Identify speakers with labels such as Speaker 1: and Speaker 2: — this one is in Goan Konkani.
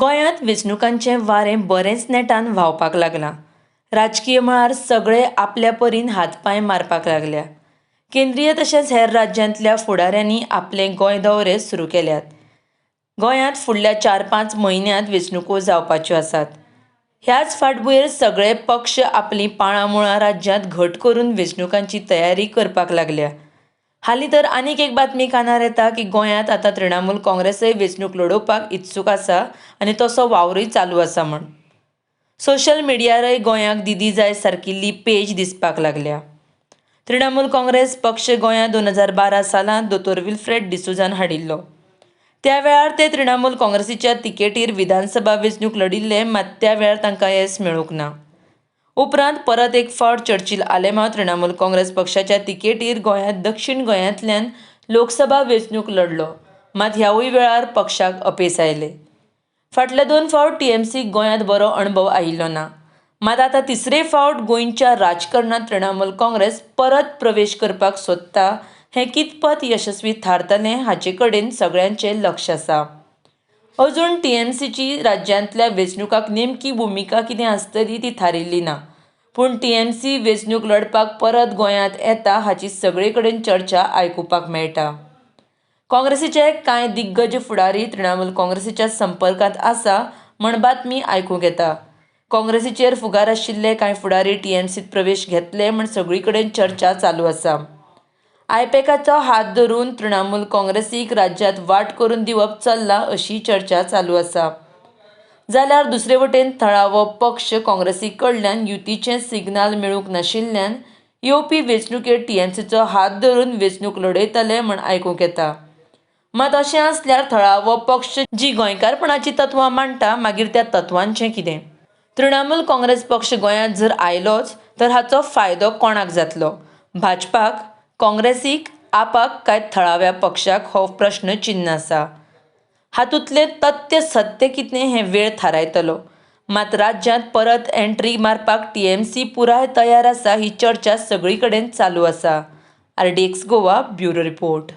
Speaker 1: गोंयांत वेंचणुकांचें वारें बरेंच नेटान व्हांवपाक लागलां. राजकीय मळार सगळे आपल्या परीन हात पांय मारपाक लागल्या. केंद्रीय तशेंच हेर राज्यांतल्या फुडाऱ्यांनी आपले गोंय दौरे सुरू केल्यात. गोंयांत फुडल्या 4-5 म्हयन्यांत वेंचणुको जावपाच्यो आसात. ह्याच फाटभुंयेर सगळे पक्ष आपलीं पाळां मुळां राज्यांत घट करून वेंचणुकांची तयारी करपाक लागल्या. हालीं तर आनीक एक बातमी कानार येता की गोंयांत आतां तृणमूल काँग्रेसय वेंचणूक लडोवपाक इत्सूक आसा आनी तसो वावरूय चालू आसा म्हूण. सोशल मिडियारय गोंयाक दिदी जाय सारकिल्ली पेज दिसपाक लागल्या. तृणमूल काँग्रेस पक्ष गोंयांत 2012 सालांत दोतोर विल्फ्रेड डिसोझान हाडिल्लो. त्या वेळार ते तृणमूल काँग्रेसीच्या तिकेटीर विधानसभा वेंचणूक लडिल्ले, मात त्या वेळार तांकां येस मेळूंक ना. उपरांत परत एक फावट चर्चिल आलेमांव तृणमूल काँग्रेस पक्षाच्या तिकेटीर गोंयांत दक्षीण गोंयांतल्यान लोकसभा वेंचणूक लढलो, मात ह्यावूय वेळार पक्षाक अपेस आयलें. फाटल्या 2 फावट टीएमसीक गोंयांत बरो अणभव आयिल्लो ना, मात आतां तिसरे फावट गोंयच्या राजकारणांत तृणमूल काँग्रेस परत प्रवेश करपाक सोदता हें कितपत यशस्वी थारतलें हाचे कडेन सगळ्यांचें लक्ष आसा. अजून टीएमसीची राज्यांतल्या वेंचणुकांक नेमकी भुमिका कितें आसतली ती थारिल्ली ना, पूण टीएमसी वेंचणूक लढपाक परत गोंयांत येता हाची सगळे कडेन चर्चा आयकुपाक मेळटा. काँग्रेसीचे कांय दिग्गज फुडारी तृणमूल काँग्रेसीच्या संपर्कांत आसा म्हण बातमी आयकूंक येता. काँग्रेसीचेर फुगार आशिल्ले कांय फुडारी टीएमसीत प्रवेश घेतले म्हण सगळी कडेन चर्चा चालू आसा. आयपॅकाचो हात धरून तृणमूल काँग्रेसीक राज्यांत वाट करून दिवप चल्लां अशी चर्चा चालू आसा. जाल्यार दुसरे वटेन थळावो पक्ष काँग्रेसी कडल्यान युतीचें सिग्नल मेळूंक नाशिल्ल्यान येवपी वेंचणुकेंत टीएमसीचो हात धरून वेंचणूक लढयतले म्हण आयकूंक येता. मात अशें आसल्यार थळावो पक्ष जी गोंयकारपणाची तत्वां मांडटा मागीर त्या तत्वांचें कितें? तृणमूल काँग्रेस पक्ष गोंयांत जर आयलोच तर हाचो फायदो कोणाक जातलो? भाजपाक, काँग्रेसीक, आपाक काय थळाव्या पक्षाक हो प्रश्न चिन्न आसा. हातूंतलें तथ्य सत्य कितें हें वेळ थारायतलो. मात राज्यांत परत एंट्री मारपाक टीएमसी पुराय तयार आसा ही चर्चा सगळी कडेन चालू आसा. RDX Goa bureau report.